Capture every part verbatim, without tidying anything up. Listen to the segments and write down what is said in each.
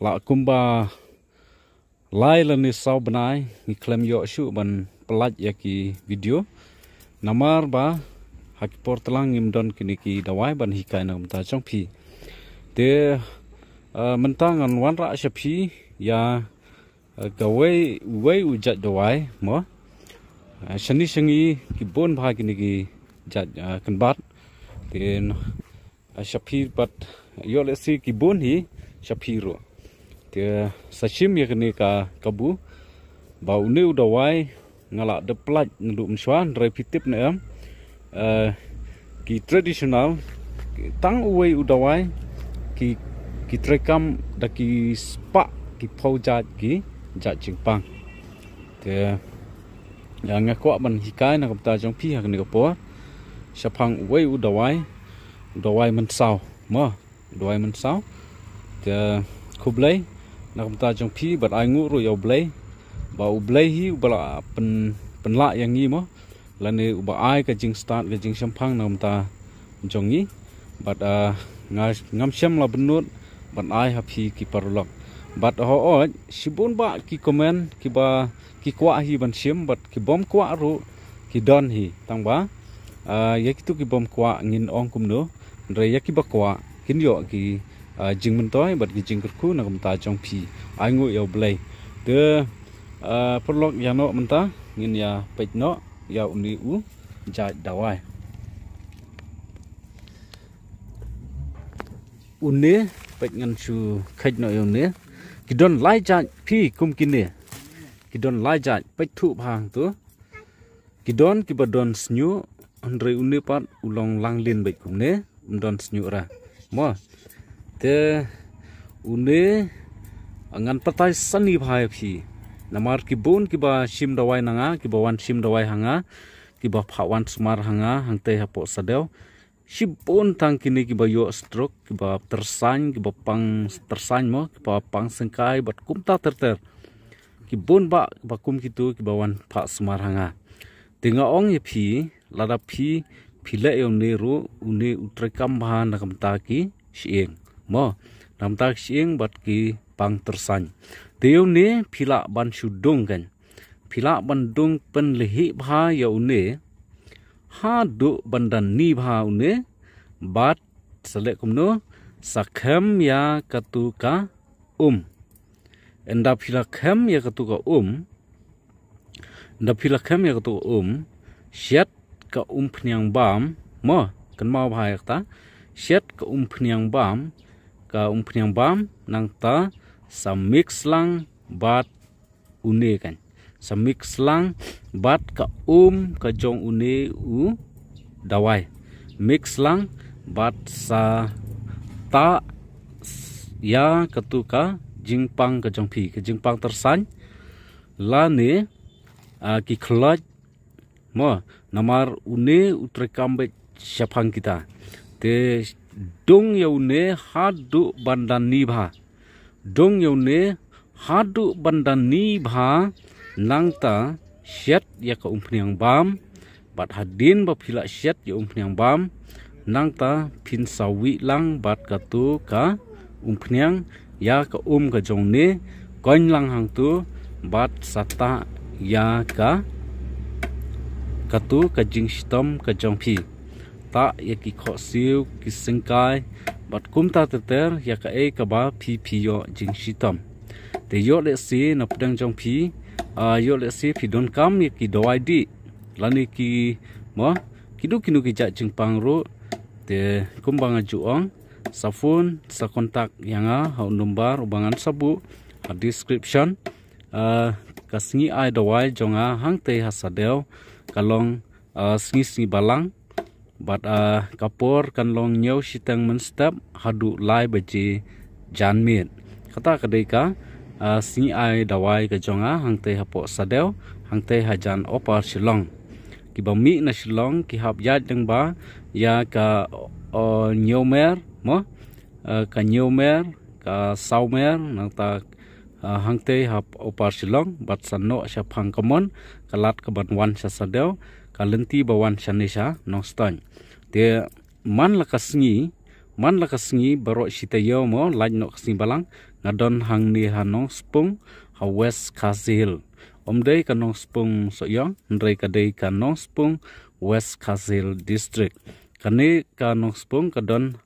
la kumba lai lane saw bnai ngi khlem ïoh shuh ban pyllait ïa ki video. Namar ba ha ki por tlang ngim don kine ki dawai ban hikai na ka bynta jong phi. Te mynta ngan wanrah sha phi ïa kawei, uwei u jait dawai mo. Shane sha ngi ki bun bha kine ki jait kynbat. Te sha phi pat ïoh lehse ki bun hi sha phi ruh. Te sa shim ïa kane ka kabu ba une u dawai nga la dep pyllait naduh mynshuwa, hynrei phi tip ne em, ki traditional tang uwei u dawai ki, ki treikam da ki spah ki phew jait ki jait jingpang. Te ïa nga kwah ban hikai na ka bynta jong phi ha kane ka por shaphang uwei u dawai, u dawai mynsaw mo, u dawai mynsaw. Te khublei na ka bynta jong phi bad ai nguh ruh ïa u Blei ba u Blei hi uba la pynlah ïa ngi mo, lane uba ai ka jingstad ka jingshemphang na ka bynta jong ngi. Bad ngam shem la bynnud ban ai ha phi ki paralok. Bad hooid shibun bah ki comment kiba ki kwah hi ban shim bad ki bym kwah ruh ki don hi, tang ba ïa kitu ki bym kwah ngin ong kumno, hynrei ïa kiba kwah kin ïoh ki jingmyntoi bad ki jingkyrkhu na ka bynta jong phi. Ai nguh ïa u Blei. Te paralok, ïa noh mynta ngin ïa peit noh ïa une u jait dawai. Une, peit ngan shu kheit noh ïa une. Ki don lai jait phi kum kine. Ki don lai jait, peit thuh bha hangto. Ki don kiba don shñiuh, hynrei une pat u long lang lin beit kumne, um don shñiuh ra mo. Te une ngan batai sani bha ïa phi. Namar ki bun kiba shim dawai na nga, kiba wan shim dawai ha nga, kiba phah wan sumar ha nga hangtei hapoh Sadew, shibun tang kine kiba ïoh stroke, kiba tyrsain, kiba pang tyrsain mo, kiba pang syngkai bad kumta ter ter. Ki bun bah ba kum kitu kiba wan phah sumar ha nga. Te nga ong ïa phi, lada phi, phi leh ïa une ruh, une u treikam bha na ka bynta ki shyieng mo, na ka bynta ki shyieng bad ki pang tyrsain. Te ïa une phi lah ban shu dung kan, phi lah ban dung pynlihi bha ïa une haduh ban da ni bha une. Bad sa leh kumno, sa khem ïa katu ka um. Ynda phi la khem ïa katu ka um, ynda phi la khem ïa katu ka um, shet ka umphniang bam mo, kynmaw bha ïa kata, shet ka umphniang bam, ka umphniang bam, nangta sa mix lang bad une kan. Sa mix lang bad ka um ka jong une u dawai. Mix lang bad sa tah ïa katu ka jingpang ka jong phi, ka jingpang tyrsain lane ki khloit mo, namar une u treikam beit shaphang kita. Te dung ïa une haduh ban da ni bha. Dung ïa une haduh ban da ni bha, nangta shet ïa ka umphniang bam. Bad hadien ba phi la shet ïa umphniang bam, nangta phin sa wih lang bad katu ka umphniang ïa ka um ka jong une, koin lang hangtu bad sa tah ïa ka, katu ka jingshitom ka jong phi. Tah ïa ki khohsiew, ki syngkai bad kumta ter ter, ïa kaei kaba phi phi ïoh jingshitom. Te ïoh lehse na pdeng jong phi, ïoh lehse phi donkam ïa ki dawai dih lane ki mo, kino kino ki jait jingpang ruh. Te kumba nga ju ong, sa phone, sa contact ïa nga ha u number uba ngan sa buh ha description. Ka sngi ai dawai jong nga hangtei ha Sadew ka long sngi sngi balang. Bad ka por kan long hynñiew shiteng mynstep haduh lai baje janmiet. Kata ka dei ka sngi ai dawai ka jong nga hangtei hapoh Sadew, hangtei hajan Upper Shillong. Kiba mih na Shillong ki hap ïaid lyngba ïa ka Hynñiewmer mo, ka Hynñiewmer, ka Sawmer, nangta hangtei hap Upper Shillong bad sa noh shaphang ka mon, ka lad kaban wan sha Sadew, ka lynti ba wan shane sha Nongstoiñ. Te man la ka sngi Man la ka sngi baroh shi taïew mo, lait noh ka sngi balang, nga don hangne ha Nongspung, ha West Khasi Hills. Ym dei ka Nongspung Sohiong, hynrei ka dei ka Nongspung, West Khasi Hills District. Kane ka Nongspung ka don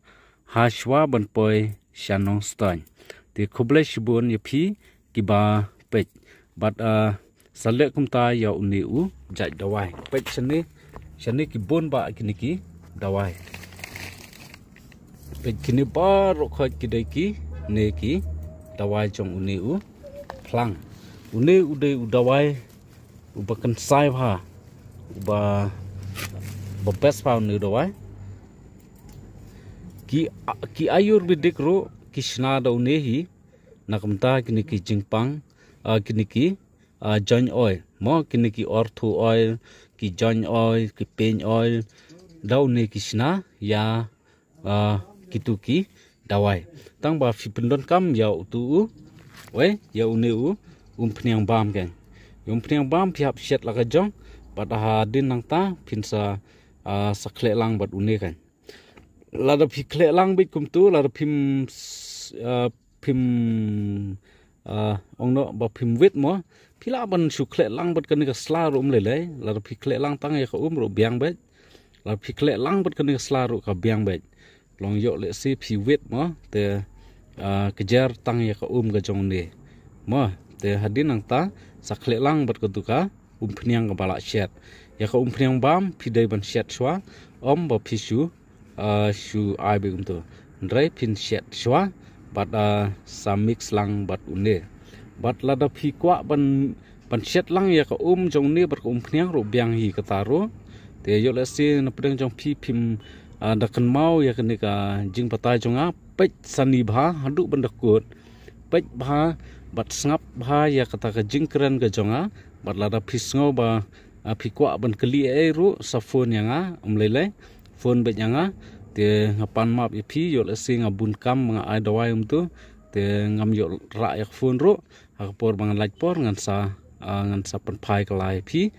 ha shuwa ban poi sha Nongstoiñ. Te khublei shibun ïa phi kiba peit. Bad, ah, sa leh kumta ïa une u jait dawai. Peit shane, shane ki bun bah kine ki dawai. Peit kine baroh khoit ki dei kine ki dawai jong une u phlang. Une u dei u dawai uba kynsai bha, uba, uba best bha une u dawai. Ki, ki Ayurvedic ruh ki shna da une hi, na ka bynta kine ki jingpang, ah, kine ki, ah, joint oil. Mo, kine ki ortho oil, ki joint oil, ki pain oil. Da une ki shna ïa, ah, kitu ki dawai. Tang ba phi pyndonkam ïa utu u, wei, ïa une u umphniang bam keiñ. Ïa umphniang bam phi hap shet la ka jong, bad hadien nangta phin sa, ah, sa khleh lang bad une keiñ. Lada phi khleh lang beit kumtu, lada phim s-, ah, phim, ah, ong noh ba phim wit mo, phi lah ban shu khleh lang bad kane ka sla ruh ym lei lei. Lada phi khleh lang tang ïa ka um ruh biang beit. Lada phi khleh lang bad kane ka sla ruh ka biang beit. Long ïoh lehse phi wit mo, te, ah, ka jer tang ïa ka um ka jong une. Mo, te hadien nangta sa khleh lang bad katu ka umphniang kaba la shet. Ïa ka umphniang bam phi dei ban shet shuwa, ym ba phi shu, ah, shu ai beit kumtu. Hynrei phin shet shuwa bad, ah, sa mix lang bad une. Bad lada phi kwah ban, ban shet lang ïa ka um jong une bad ka umphniang ruh biang hi kata ruh. Te ïoh lehse na pdeng jong phi phim, ah, da kynmaw ïa kane ka jingbatai jong nga, peit sani bha haduh ban da kut. Peit bha bad sngap bha ïa kata ka jingkren ka jong nga, bad lada phi sngew ba, ah, phi kwah ban kylli ei ruh sa phone ïa nga, ym lei lei. Phone beit ïa nga, te nga pan map ïa phi, ïoh lehse nga bun kam nga ai dawai kumtu, te ngam ïoh rah ïa ka phone ruh, ha ka por ba ngan lait por ngan sa, ah, ngan sa pynphai kylla ïa phi,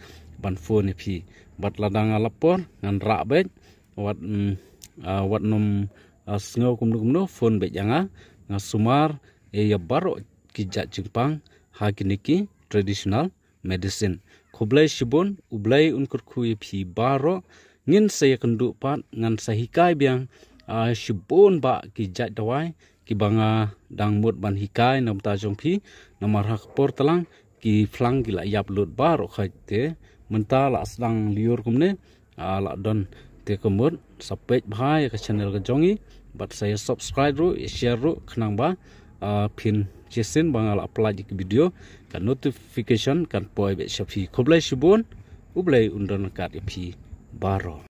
ban phone ïa phi. Bad lada nga lap por ngan rah beit, wat, mm, ah, wat nym, ah, sngew kumno kumno, phone beit ïa nga, nga sumar ïa baroh ki jait jingpang ha kine ki traditional medicine. Khublei shibun, U Blei un kyrkhu ïa phi baroh. Ngin sa ïakynduh pat, ngan sa hikai biang, ah, shibun bah ki jait dawai kiba nga dang mut ban hikai na ka bynta jong phi, namar ha ka por tlang ki phlang ki la ïap lut baroh khoit. Te mynta la sdang lyiur kumne, ah, la don. Te ka mut sa peit bha ïa ka channel ka jong ngi, bad sa ïa subscribe ruh, ïa share ruh, khnang ba, ah, phin shisien ba nga la upload ïa ki video, ka notification kan poi beit sha phi. Khublei shibun, U Blei un don ryngkat ïa phi baroh.